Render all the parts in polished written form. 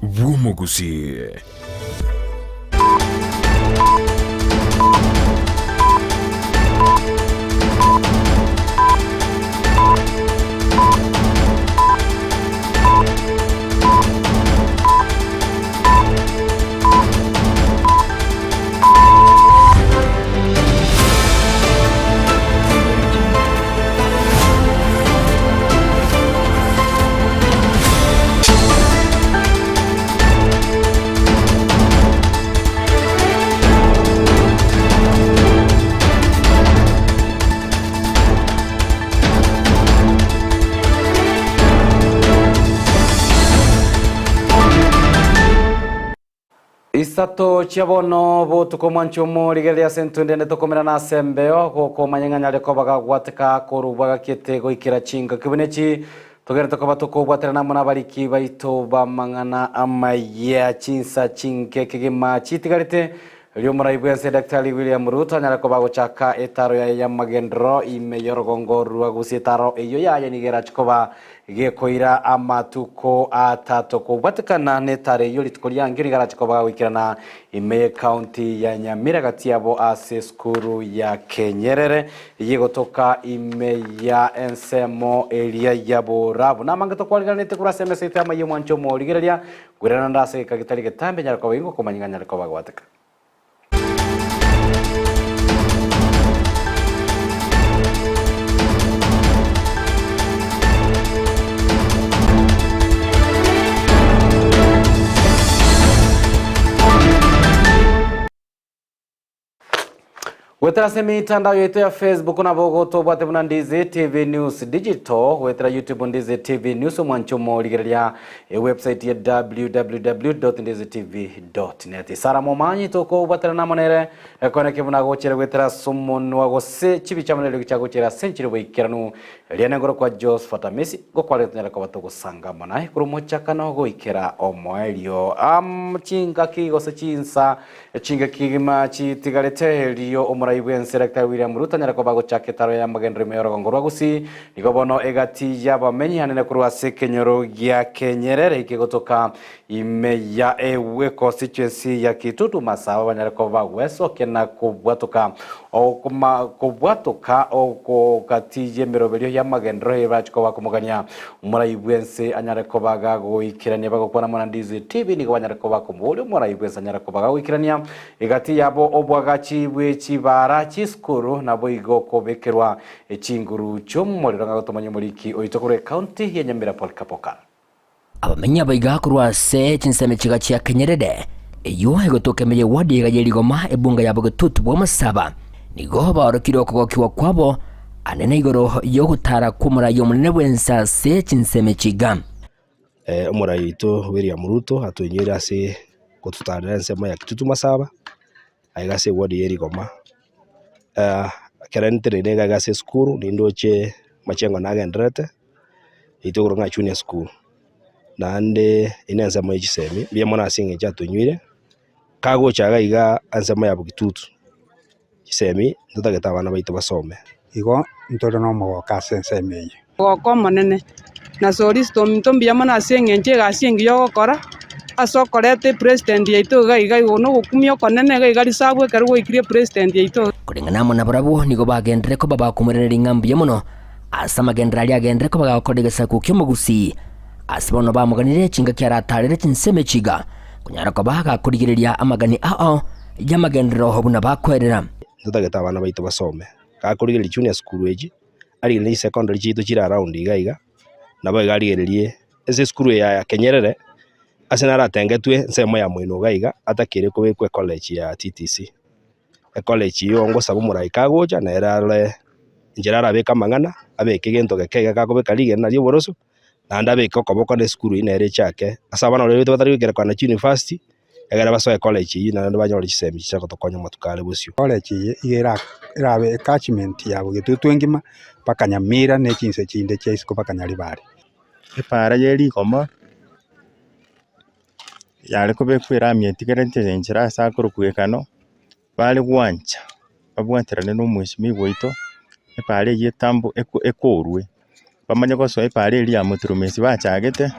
bw'omogusii. Isato chia bono botuko mwanche omorigereria ase entwe ndende tokomerana ase embeo, gokomanya ng'a nyare koba gagwateka korubwa gakiete goikera chingaki buna echi, togenderete koba tokobwaterana amo nabariki baito b'amang'ana amayia chinsa chinke kegima chitigarete Erio omorai bw'ense Daktari William Ruto anyare koba agochaka etaro yaye y'amagenderero ime y'orogongo rwa Gusii. Etaro eyio yaye nigo erache koba gekoira amatuko atato. Kobwatekana netaro eyio rituko riankio nigo arache koba agoikerana ime y'ecounty ya Nyamira gati yabo ase esukuru ya Kenyerere eyio egotoka ime ya ensemo eria ya Borabu. Namange tokwarigeranete korwa ase emesa yaito y'amayia omwancho omorigereria Kwerana nde ase egeka getari getambe nyare koba ingo komanya ng'a nyare koba gwateka. Goetera ase emitandao yaito ya Facebook nabo gotobwate buna Ndizi TV News Digital, goetera YouTube Ndizi TV News omwancho omorigereria ewebsite ya www.ndizitv.net. Sara Momanyi tokobwaterana amo nere ekoneke buna agochere goetera ase omonwa gose chibicha amo neriogi chiagochera ase enchera y'oboikeranu Riane ngorokwa Josephat Amisi, ngokwarire tonyare koba togosanga amo naye korwa omochakano goikera omoerio. Am chingaki gose chinsa chingaki kegima chitigarete erio omorai bw'ense Daktari William Ruto anyare koba agochaka etaro y'amagenderero ime y'orogongo rwa Gusii. Nigo bono egati y'abamenyi anene korwa ase ekenyoro gia Kenyerere kegotoka ime ya econstituency ya Kitutu Masaba banyare koba bagwesokia na kobwatoka okoma kobwatoka okogati y'emeroberio y'amagenderero eye bachia koba bakomogania omorai bw'ense anyare koba gagoikerania bagokwana amo na Ndizi TV nigo banyare koba bakomoboria omorai bw'ense anyare koba gagoikerania egati yabo obwagachi bwe chibara chisukuru naboigo kobekerwa chinguru chi'omorero ng'a gotomanya omoriki oito korwa ecounty ya Nyamira Paul Kapoka. Abamenyi abaiga korwa ase chinsemo chiga chia Kenyerere, eyio egotoka ime y'ewadi iga ye Rigoma ebunga ya Bogetutu bw'Amasaba, nigo baorokire okogokigwa kwabo anene igoro y'ogotara kw'omorai omonene bw'ense ase chinsemo echi iga. Omorai oito William Ruto atoinyoire ase gototarera ensemo ya Kitutu Masaba, aiga ase eward ya Rigoma. Ekero nteneine iga iga ase esukuru nindoche amachengo nagendererete. Intwe korwa ng'a junior school, naende eye nensemo ye chisemi, mbuya mono ase eng'encho atoinyoire, kagocha iga iga ensemo ya bogitutu, chisemi ntotagete abana baito basome. Igo ntore nomogoko ase ensemo eye. Omogoko omonene, na Soristo ominto mbuya mono ase eng'encho egasi engiya ogokora, ase okoreta epresident yaito iga iga igo na ogokumia okonene iga iga risabu ekero gwaikire epresident yaito. Koreng'ana amo nabarabwo nigo bagenderere koba bakomoiraneria ng'a mbuya mono Ase amagenderero aria agenderere koba gagokora egesaku ki'omogusii, ase bono bamoganire chingaki aratarere chinsemo echi iga, konyara koba gakorigereria amagani ao y'amagenderero buna bakwerera. Ntotagete abana baito basome, gakorigereria junior school echi, arigererie chisecondary chiaito chire around iga iga, nabo iga arigererie ase esukuru eye ya Kenyerere, ase naratengetwe ensemo ya moino iga iga, atakeire kobekwa ecollege ya TTC. Ecollege eyio ngosaba omorai kagocha nere arore enchera arabeke amang'ana, abeke egento geke iga gakobeka rigena ri'oboroso, naende abeke okoboko na esukuru eyio nere echake, ase abana baria baito batari goikerekana na chiuniversity, egere basoe ecollege eyio naende banyore chisemi chiria chigotokonya amatuko are bosio. College eye iga era erabe ecatchment ya Bogetutu engima, mpaka Nyamira na echinse chinde chia isiko mpaka Nyaribari. Epaara ye rigoma. Yare kobekwa erami etigarete enchera ase akorokwa Gekano, bare gwancha babwaterane na omwesimigwa oito, epaara eyio etambo ekorwe, bamanye gosoa epaara eria ya moturumesi bachagete,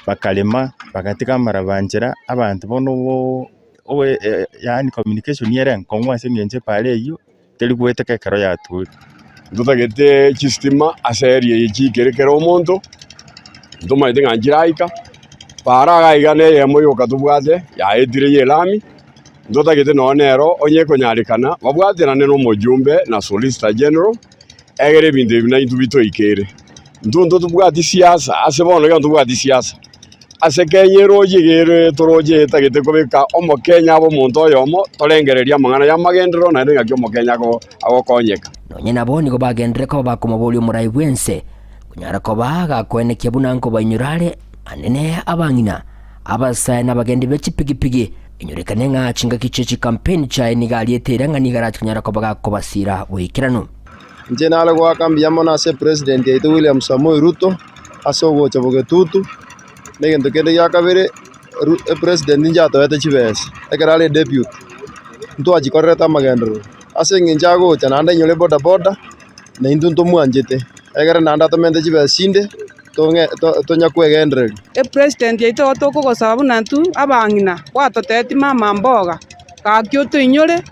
bakarema. Bagatiga amaraba nchera, abanto bono obo yaani communication ere enkong'u ase eng'encho epara eywo teri goeteka ekero yature. Ntotagete chistima ase area eye chiikere kera omonto, ntomanyete ng'a nchiraika, para iga iga na eyemo yoka tobwate yaetire ya elami, ntotagete nonye nero onye ekonyarekana babwaterane na omojumbe na solicitor general, egere ebinto ebi naintwe bitoikere. Intwe ntotobwati siasa ase bono iga ntobwati siasa. Ase Kenya eroche iga ere toroche etagete kobeka omokenya abe omonto oyomo, torengererie amang'ana y'amagenderero naende ng'aki omokenya agokonyeka. Nonya nabo nigo bagenderere koba bakomoboria omorai bw'ense, konyara koba gakoenekia buna nkobainyora are anene abang'ina, abasae na abagendi be chipigipigi, enyorekane ng'a chingaki chie chikampeni chiaye nigo ariete eira ng'a nigo arache konyara koba gakobasira boikeranu. Inche nare goaka mbuya mono ase president yaito William Samoei Ruto, ase ogocha bogetutu, na egento kende gia kabere, ru epresident inche atoete chibesa, ekero are deputy, ntwachikorerete amagenderero. Ase eng'encho agocha naende ainyore bodaboda, na intwe ntomwanchete, egere naende atomente chibesa chinde, tong'e to tonya kwegendereria. Epresident yaito igo tokogosaba buna intwe abang'ina, gwatotebetie mama mboga, gaki otoinyore,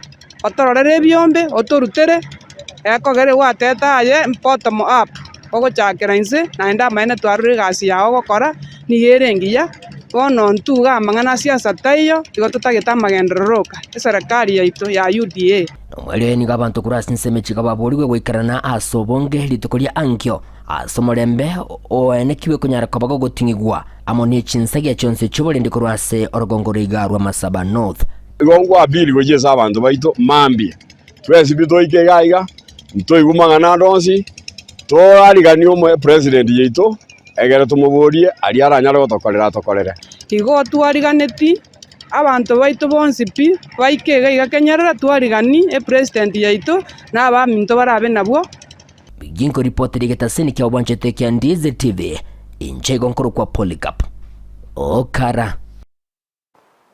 otororere ebiombe, otorutere, ekogera gwatete aye bottom up, ogochakera inse naende amaene twarorire egasi yao ogokora, nigo ere engiya, bono intwe iga amang'ana a siasa taiyo, igo totagete amagenderero oka, eserekari yaito ya UDA. Nomwerio nigo abanto korwa ase ensemo echi baborigwe goikerana ase obonge rituko ria ankio, ase omorembe oenekigwe konyara koba gogoting'igwa amo ne chinsagia chionsi chi'oborendi korwa ase orogongo roiga rwa Masaba North. Igo nkwapiri gochia ase abanto baito mambia, twensi pi toike iga iga, ntoigwe mang'ana ande onsi, torariganie omoe president yaito, egere tomoborie aria aranyare gotokorera atokorere. Igo twariganeti abanto baito bonsi pi, baike iga iga kenyerere, twarigani epresident yaito, na abaminto barabe nabwo. Ginko ripoti rigetasini kia obwanchete kia Ndizi TV, inche igo nkorokwa Polycarp Okara.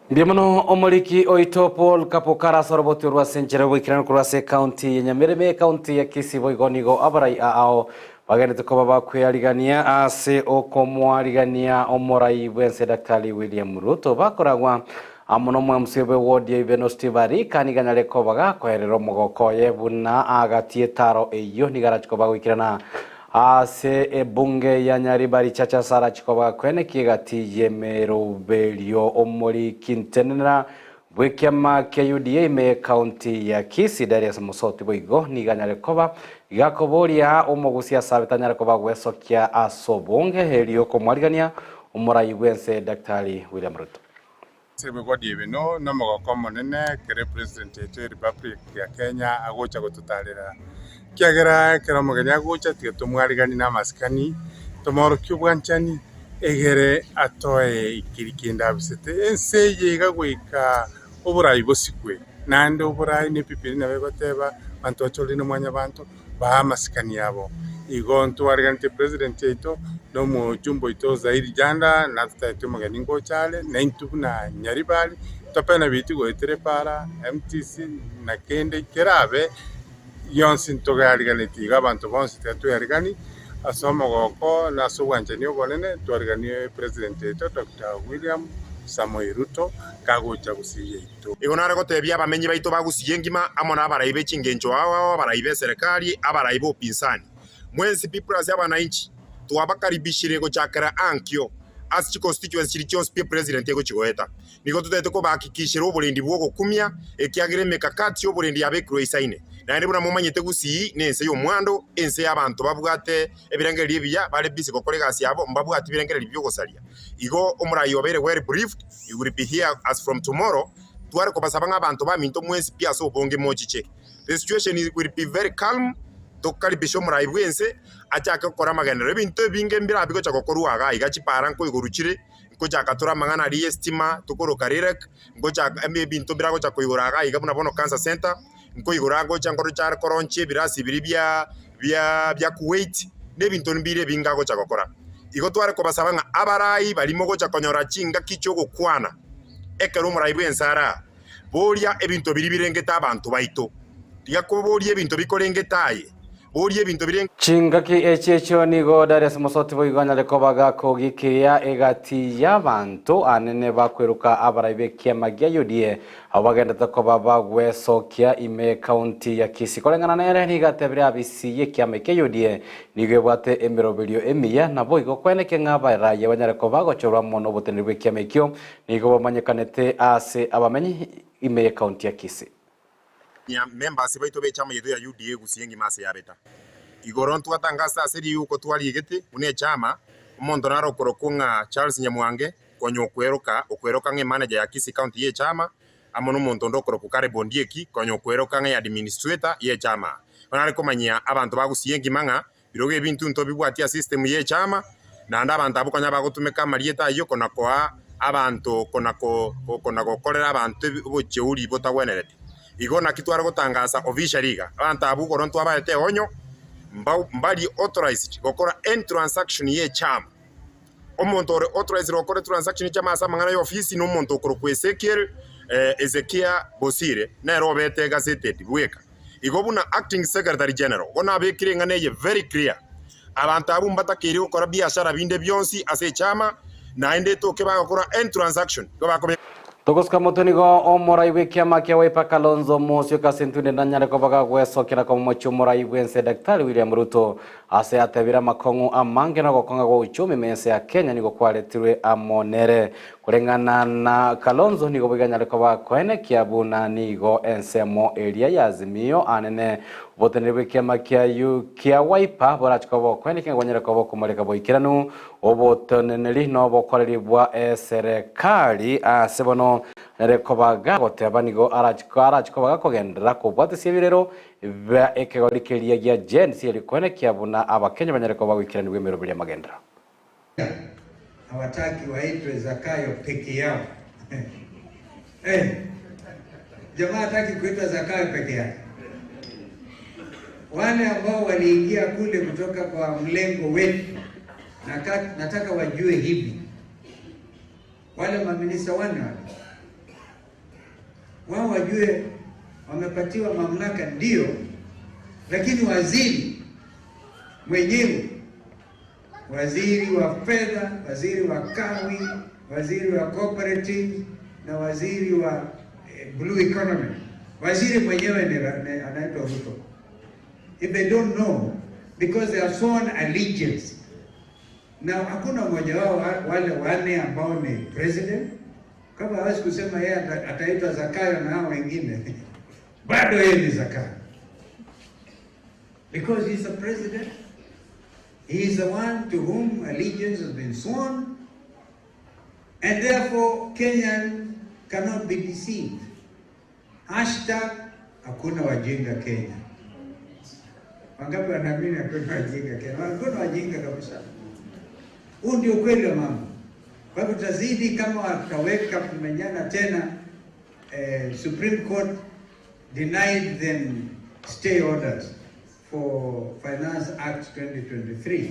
Mbuya mono omoriki oito Paul Kapokara ase oroboti orwo ase enchera y'oboikeranu korwa ase ekaunti ya Nyamereme, ekaunti ya Kisii boigo nigo abarai aao bagenderete koba bakwearigania ase okomoarigania omorai bwense Daktari William Ruto bakoragwa amo nomwamuse bwe ward ya Ibeno Steve Arika nigo anyare koba gakoerera omogoko oye buna agatie etaro eyio nigo arache koba goikerana Ase ebunge ya Nyaribari Chacha Sarah Chikoba kwenekia egati y'emeroberio omoriki ntenenera bw'ekiama kia UDA ime y'ecounty ya Kisii Darius Mosoti boigo nigo anyare koba gakoboria omogusia asabe tanyare koba gwesokia ase obonge erio komwarigania omorai bwense Daktari William Ruto. Ase ebigori ebi nomogoko omonene ekero epresident yaito ya Republic ya Kenya agocha gototarera, ekiagera ekero omogeni agocha tiga tomwariganie na amasikani, tomoorokie obwanchani, egere atoe keria kende abisete. Ense eye iga goika oborai bosikwe, naende oborai na ebibilia nabo egoteba, abanto bachorire na mwanyabanto. Baa amasikani abo. Igo ntwariganeti president yaito na omojumbe oito Zairi Janda natotebeti omogeni ngocha are naintwe buna Nyaribari topene biiti goetera epara MTC na kende kerabe gionsi ntogeariganeti igo abanto bonsi tiga twearigani ase omogoko na ase obwanchani obonene twariganie president yaito Doctor William Samoei Ruto kagocha gusii yaito. Igo nare gotebia abamenyi baito ba Gusii engima, amo nabarai be chingencho ao ao, abarai b'eserekari, abarai b'opinzani, mwensi pi plus abanainchi, twabakaribishire gochakera ankio ase chiconstituency chiria chionsi pi epresident egochi goeta. Nigo totagete kobahakikishera oborendi bw'ogokumia, ekiagera emekakati y'oborendi yabekirwe eisaine. Naende buna momanyete Gusii nense y'omwando, ense y'abanto babwate ebirengererio ebiya, bare busy gokora egasi yabo, mbabwati birengererio bi'ogosaria. Igo omorai obeire well briefed, He will be here as from tomorrow, tware kobasaba ng'a abanto baminto mwensi pi ase obonge mochiche. The situation will be very calm, tokaribisha omorai bw'ense achake gokora amagenderero. Ebinto ebinge mbirabi gocha gokorwa iga iga chipara nkoigorwa chire, nkochaka tore amang'ana aria y'estima tokoroka REREC, nkochaka ebinto mbiragocha koigora iga iga buna bono cancer center, nkoigora ngocha nkorocha are koronchia ebirasi biria bia bia bia Kuwait, na ebinto mbire ebinge agocha gokora. Igo tware kobasaba ng'a abarai baria mogocha konyora chingaki chi'ogokwana ekero omorai bw'ense are aa, boria ebinto biria birengete abanto baito. Tiga koboria ebinto bikorengete aye. Boria ebinto biria. Chingaki echi echio nigo Darius Mosoti boigo anyare koba gakogikiria egati y'abanto anene bakweruka abarai b'ekiama gia UDA abwo bagendete koba bagwesokia ime y'ecounty ya Kisii. Koreng'ana nere nigo atebire abisi y'ekiama ekia UDA nigo ebwate emeroberio emiya naboigo kweneke ng'a abaraiya banyare koba gochorwa amo noboteneneri bw'ekiama ekio nigo bamanyekanete ase abamenyi ime y'ecounty ya Kisii. Members baito b'echama yaito ya UDA gusii engima ase yabeta. Igoro ntwatangasa ase riuko twariegete buna echama, omonto nare okorokwo ng'a Charles Nyamwange konya okweroka okweroka ng'a emanager ya Kisii County y'echama, amo nomonto onde okorokwo Caleb Ondieki konya okweroka ng'a administrator y'echama. Bono nare komanyia abanto ba Gusii engima ng'a birogo ebinto ntobibwatie ase system y'echama, naende abanto abwo konya bagotumeka amarieta ayio kona koa abanto kona ko kona gokorera abanto obocheuri botagwenereti. Igo naki tware gotangasa officially iga, abanto abwo igoro ntwabaete eonyo, mbau mbari authorized gokora any transaction y'echama. Omonto ore authorized gokora transaction y'echama ase amang'ana y'ofisi na omonto okorokwa Ezekiel Ezekia Bosire nere obete gazetted bweka. Igo buna acting secretary general, igo nabekire eng'ana eye very clear, abanto abwo mbatakeire gokora biashara binde bionsi ase echama, naende etoke bagokora any transaction, igo bakobeka. Togosuka motwe nigo omorai bw'ekiama kia Wiper Kalonzo Musyoka ase entunde nanyare koba gagwesokera komomochia omorai bw'ense Daktari William Ruto ase atebire amakong'u amange na ogokong'a gwa uchumi ime y'ense ya Kenya nigo kwaretirwe amo nere. Koreng'ana na Kalonzo nigo boigo anyare koba koenekia buna nigo ensemo eria ya Azimio anene oboteneneri bw'ekiama kia kia Wiper borache koba okoenekia ng'a banyare koba okomoreka boikeranu oboteneneri na obokoreri bwa eserekari ase bono nere koba gagoteba nigo arache arache koba gakogenderera kobwatisia ebirero bia ekegori keria gia Gen Z erio koenekia buna abakenya banyare koba goikeranigwa emeroberi y'amagenderero. Hawataki waitwe Zakayo peke yao. Eh, jamaa hataki kuitwa Zakayo peke yake. Wale ambao waliingia kule kutoka kwa mlengo wetu, nataka wajue hivi, wale maminista wanne wale wao wajue wamepatiwa mamlaka ndio, lakini waziri mwenyewe, waziri wa fedha, waziri wa kawi, waziri wa cooperative na waziri wa blue economy, waziri mwenyewe ni, ni anaitwa Ruto. If they don't know because they have sworn allegiance. Na hakuna mmoja wao wale wanne ambao ni president, kama hawezi kusema yeye ataitwa Zakayo na hao wengine bado yeye ni Zakayo because he's the president. He is the one to whom allegiance has been sworn, and therefore Kenyan cannot be deceived. Hashtag hakuna wajinga Kenya. Wangapi wanaamini hakuna wajinga Kenya? Hakuna wajinga kabisa. Huu ndio ukweli wa mambo. Kwa hivyo tutazidi kama wataweka kumenyana tena. Supreme Court denied them stay orders for Finance Act 2023.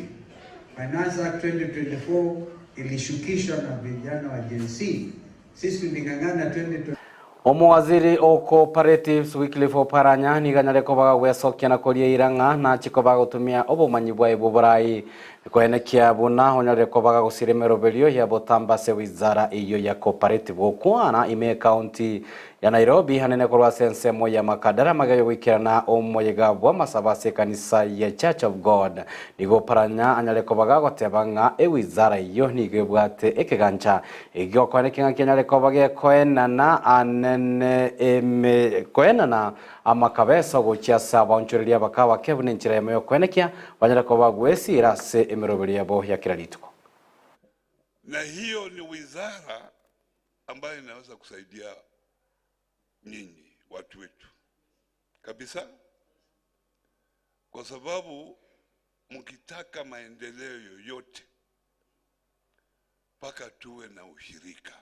Finance Act 2024 ilishukishwa na vijana wa Gen Z. Sisi tuling'ang'ana 2020 Omowaziri o cooperatives Wycliffe Oparanya nigo anyare koba gwesokia na koria irang'a nachi koba gotumia obomanyi bwaye bwa oborai koenekia buna onyarire koba gosira emeroberio ya botamba ase wizara eyo ya cooperative gokwana ime county ya Nairobi hanene korwa ase ensemo ya Makadara magayo goikerana omoyega bwa amasabo ase ekanisa ya Church of God nigo Oparanya anyare koba gagoteba ng'a ewizara eyo nigo ebwate ekegancha egiokoenekia ng'a kianyare koba gekoenana anene eme koenana amakabesa gochia ase abaonchoreria bakaba buna enchera yamo yokoenekia banyare koba gwesira ase emeroberi yabo ya kila rituko. Na hiyo ni wizara ambayo inaweza kusaidia nyinyi watu wetu kabisa, kwa sababu mkitaka maendeleo yoyote mpaka tuwe na ushirika,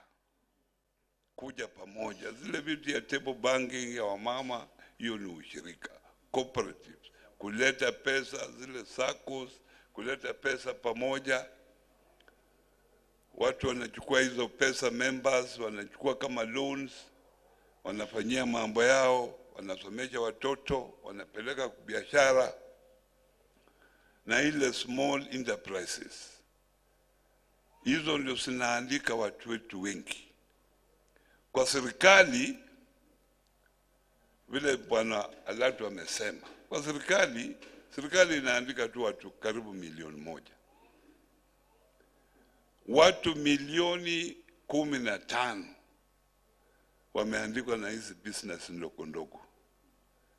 kuja pamoja. Zile vitu ya table banking ya wamama, hiyo ni ushirika. Cooperatives, kuleta pesa, zile SACCOS, kuleta pesa pamoja. Watu wanachukua hizo pesa, members wanachukua kama loans, wanafanyia mambo yao, wanasomesha watoto, wanapeleka biashara. na ile small enterprises. Hizo ndio zinaandika watu wetu wengi kwa serikali. Vile bwana Alatu amesema, kwa serikali, serikali inaandika tu watu karibu milioni moja, watu milioni 15 wameandikwa na hizi business ndogo ndogo.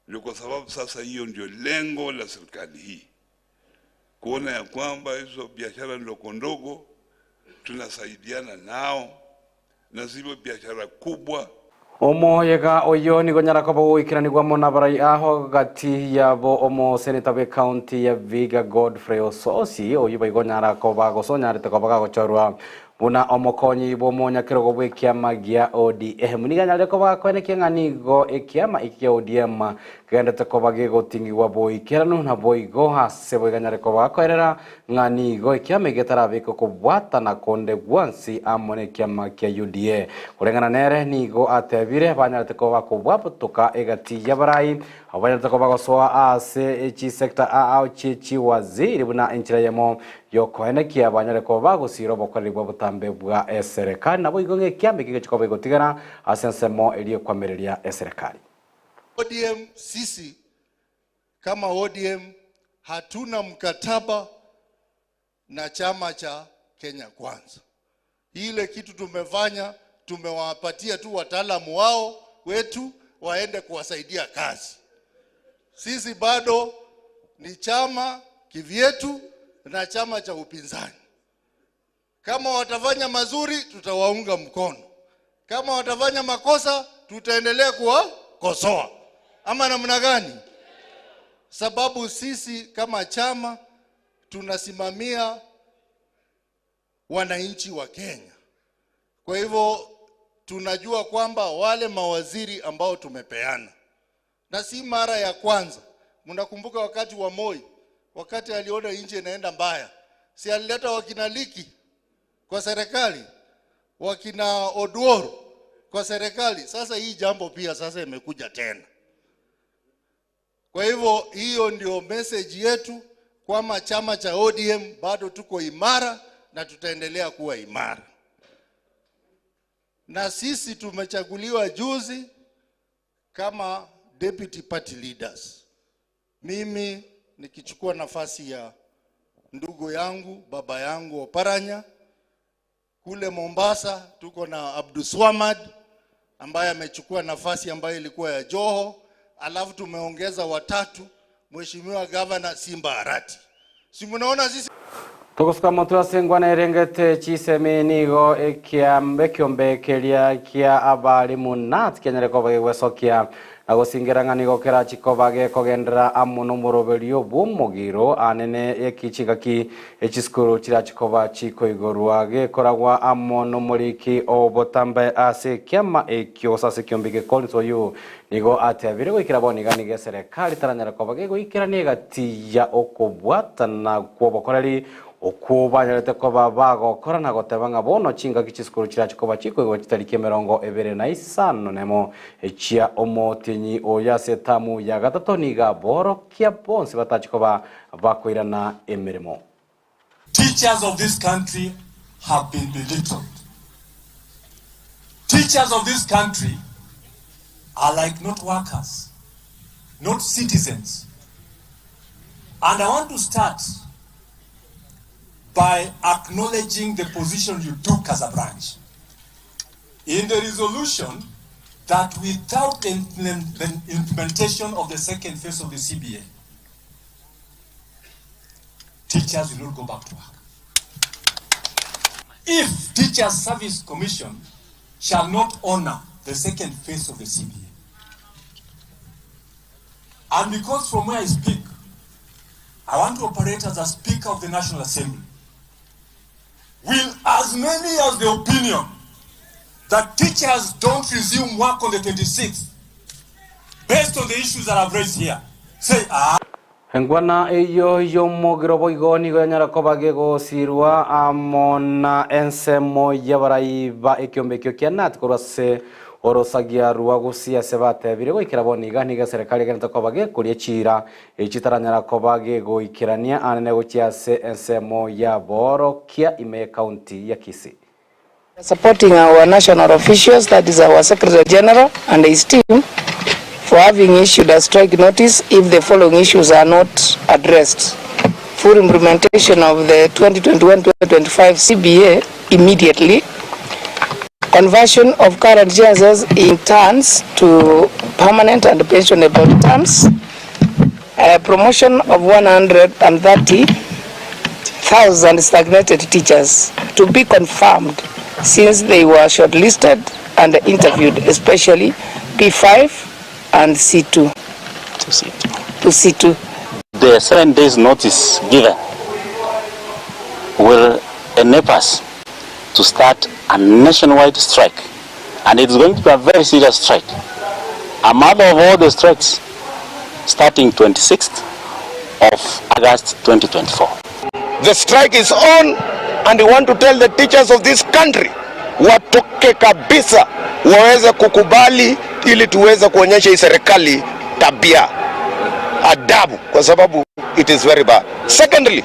Ndio kwa sababu sasa hiyo ndio lengo la serikali hii, kuona ya kwamba hizo biashara ndogo ndogo tunasaidiana nao na zile biashara kubwa Omoyega oyo nigo nyarako goikiranigwa mono abarai aho gati yabo omoseneta bwe county ya Vihiga Godfrey Ososi oyo baigo nyarako bagosonyarete koba gagochorwa buna omokonyi bwa omonyakerogo bwa ekiama gia ODM niga nyarire koba gakoenekia ng'a nigo ekiama eki kia ODM kegendete koba gegotingigwa boikeranu na boigo ase boiganyare koba gakoerera ng'a nigo ekiama eke getarabekwa kobwatana konde bwansi amo na ekiama kia UDA koreng'ana nere nigo atebire banyarete koba kobwatoka egati ya barai abo banyarete koba gosoa ase chisector ao chie chiwaziri buna enchera eyemo yokoenekia banyare koba bagosira obokoreri bwa botambe bwa eserekari nabo igo ng'a ekiama eke gechi koba egotigara ase ensemo eria ekoamereria eserekari. ODM sisi kama ODM hatuna mkataba na chama cha Kenya Kwanza. Ile kitu tumefanya, tumewapatia tu wataalamu wao wetu waende kuwasaidia kazi. Sisi bado ni chama kivyetu na chama cha upinzani. Kama watafanya mazuri, tutawaunga mkono. Kama watafanya makosa, tutaendelea kuwakosoa. Ama namna gani? Sababu sisi kama chama tunasimamia wananchi wa Kenya. Kwa hivyo tunajua kwamba wale mawaziri ambao tumepeana, na si mara ya kwanza. Mnakumbuka wakati wa Moi, wakati aliona nchi inaenda mbaya, si alileta wakina Liki kwa serikali, wakina Oduor kwa serikali. Sasa hii jambo pia sasa imekuja tena. Kwa hivyo hiyo ndio message yetu kwamba chama cha ODM bado tuko imara na tutaendelea kuwa imara. Na sisi tumechaguliwa juzi kama deputy party leaders. Mimi nikichukua nafasi ya ndugu yangu, baba yangu Oparanya. Kule Mombasa tuko na Abdulswamad ambaye amechukua nafasi ambayo ilikuwa ya Joho, alafu tumeongeza watatu, Mheshimiwa Governor Simba Arati. Si mnaona sisi Togosuka motu ase engwana erengete chisemi nigo ekiambe ekiombe keria kia abarimu nat kianyare koba gegwesokia na gosingera ng'a nigo kerachi koba gekogendera amo na omoroberio bwa omogiro anene ekichigaki echisukuru chirachi koba chikoigorwa gekoragwa amo na omoriki obotambe ase ekiama ekio gose ase ekiombe eke Collins Oyuu nigo atebire goikera bono iga nigo eserekari taranyara koba gegoikerania egati ya okobwatana kwa obokoreri okwo banyarete koba bagokora na goteba ng'a bono chingaki chisukuru chirachi koba chikoigwa chitariki emerongo ebere na isano nemo echia omotinyi oyo ase etamu ya gatato niga borokia bonsi batachi koba bakoirana emeremo. Teachers of this country have been belittled. Teachers of this country are like not workers, not citizens. And I want to start by acknowledging the position you took as a branch in the resolution that without the implementation of the second phase of the CBA, teachers will not go back to work. If Teachers Service Commission shall not honor the second phase of the CBA, and because from where I speak, I want to operate as a Speaker of the National Assembly, will as many as the opinion that teachers don't resume work on the 26th, based on the issues that I've raised here, say, Engwana eyio y'omogiro boigo nigo yanyara koba gegosirwa amo na ensemo y'abarai ba ekiombe ekio kia nat korwa ase Orosagia rwa Gusii ase batebire goikera bono iga nigo eserekari egenete koba gekoria chiira echi chitaranyara koba gegoikerania anene gochia ase ensemo y'aboorokia ime y'ecounty ya Kisii. Supporting our national officials, that is our Secretary General and his team, for having issued a strike notice if the following issues are not addressed. Full implementation of the 2021-2025 CBA immediately, conversion of current JSS interns to permanent and pensionable terms, promotion of 130,000 stagnated teachers to be confirmed since they were shortlisted and interviewed, especially P5 and C2 to C2. The 7 days notice given will enable us to start a nationwide strike and it's going to be a very serious strike. A mother of all the strikes starting 26th of August 2024. The strike is on and we want to tell the teachers of this country watoke kabisa waweze kukubali ili tuweze kuonyesha hii serikali tabia adabu, kwa sababu it is very bad. Secondly,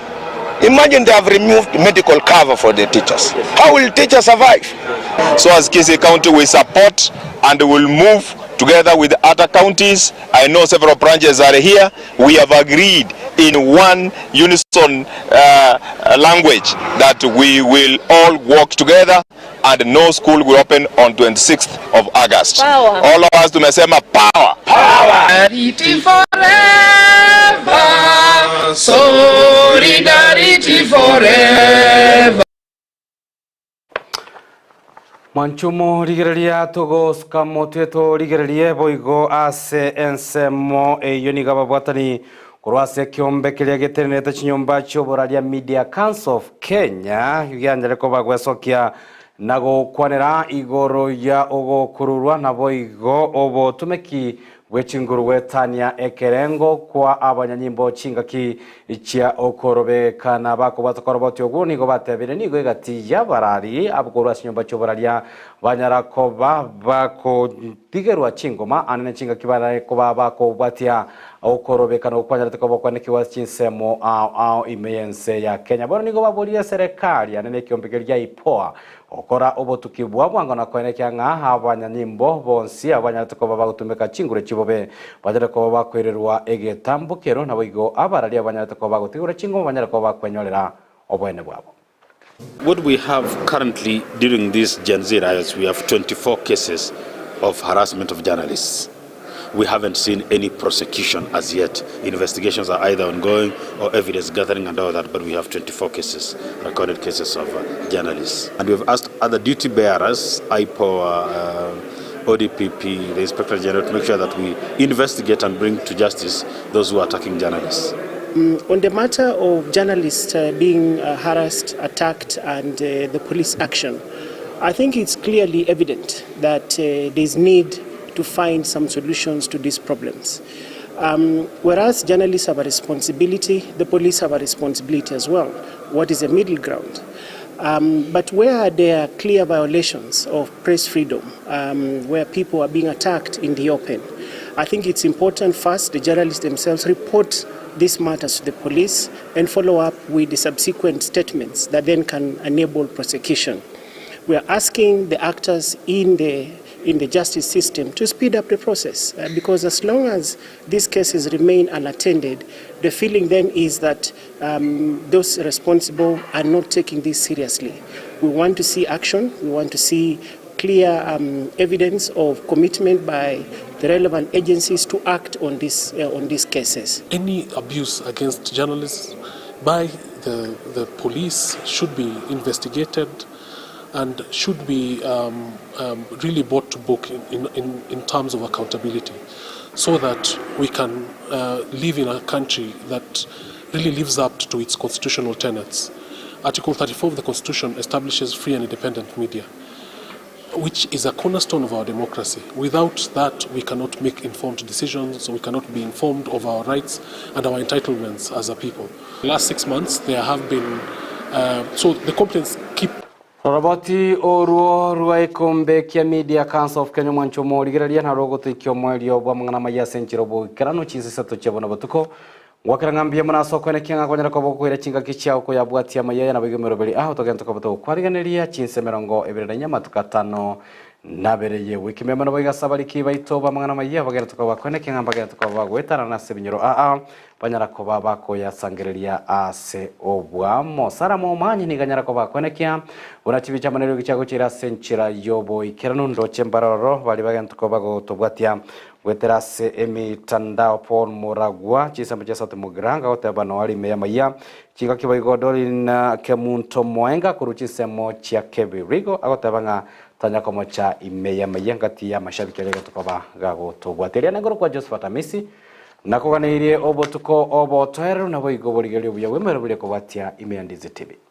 imagine they have removed medical cover for the teachers. How will teachers survive? So as Kisii County, we support and will move together with other counties. I know several branches are here. We have agreed in one unison language that we will all work together and no school will open on 26th of August. Power. All of us tumesema power. Solidarity forever. Solidarity forever. Mwanchumo rigereria togosuka motwe torigererie boigo ase ensemo eyio nigo ababwatani korwa ase ekiombe keria getenerete chinyomba chioboraria Media Council of Kenya gianyare koba gwesokia na gokwanera igoro ya ogokururwa naboigo obotumeki bw'echinguru gwetania ekerengo kwa abanyanyimbo chingaki chia okorobekana bakobwata koroboti ogwo nigo batebire nigo egati y'abarari abakorwa ase chinyomba chioboraria banyara koba bakotigerwa chingoma anene chingaki barare koba bakobwatia okorobekana okwanyarete koba okwanekiwa chinsemo ao ao ime y'ense ya Kenya. Bono nigo baborire serikali anene ekiombe keria IPOA okora obotuki bwa bwango na koenekia ng'a abanyanyimbo bonsi abanyarete koba bagotumeka chinguru chibobe banyare koba bakoirerwa egetambokero nabo igo abarari abanyarete koba bagotigura chingoma banyare koba bakwenyorera obwene bwabo. What we have currently during these Gen Z riots, we have 24 cases of harassment of journalists. We haven't seen any prosecution as yet. Investigations are either ongoing or evidence gathering and all that, but we have 24 cases, recorded cases of journalists. And we've asked other duty bearers, IPOA, ODPP, the Inspector General, to make sure that we investigate and bring to justice those who are attacking journalists. On the matter of journalists being harassed, attacked, and the police action, I think it's clearly evident that there's need to find some solutions to these problems. Whereas journalists have a responsibility, the police have a responsibility as well. What is the middle ground? But where there are clear violations of press freedom, where people are being attacked in the open, I think it's important first the journalists themselves report these matters to the police and follow up with the subsequent statements that then can enable prosecution. We are asking the actors in the justice system to speed up the process, because as long as these cases remain unattended, the feeling then is that those responsible are not taking this seriously. We want to see action, we want to see clear evidence of commitment by the relevant agencies to act on these cases. Any abuse against journalists by the police should be investigated and should be really brought to book in terms of accountability, so that we can live in a country that really lives up to its constitutional tenets. Article 34 of the Constitution establishes free and independent media, which is a cornerstone of our democracy. Without that, we cannot make informed decisions, we cannot be informed of our rights and our entitlements as a people. The last 6 months, there have been, so the complaints keep. Roroboti orwo rwa ekombe kia Media Council of Kenya omwancho omorigereria narwo ogotoikia omoerio bw'amang'ana amaya ase enchera oboikeranu chinsa isato chia bono botuko. Ngwakera ng'a mbuya mono ase okoenekia ng'a kwanyara koba okoira chingaki chiao koyabwatia amaya aya naboigo emeroberi ao togento koba togokwarigeneria chinsa 24 amatuko atano nabere ye wiki. Mbuya mono boigo ase abariki baito b'amang'ana amaya bagende tokoba bakoenekia ng'a mbagende tokoba bagoetanana ase ebinyoro aa Banyara koba bakoyasangereria ase obwamo. Sara momanyi nigo anyara koba akwenekia buna chibicha amo neriogi chiagochiire ase enchera y'oboikeranu. Ndoche mbaroro baria bagento koba bagotobwatia goetera ase emitandao. Paul Muragwa, chinsemo chia Sauti Mugiranga, agoteba noa rime y'amayia chingaki boigo Doreen Kemunto Moenga korwa chinsemo chia Kebirigo agoteba ng'a tanya komocha ime y'amayia ngati y'amashabiki aria egento koba gagotobwatia. Eria nengoro kwa Josephat Amisi. Nakoganeirie obotuko obotoereru, naboigo borigereria obuya bw'emerero boria kobwatia ime ya Ndizi TV.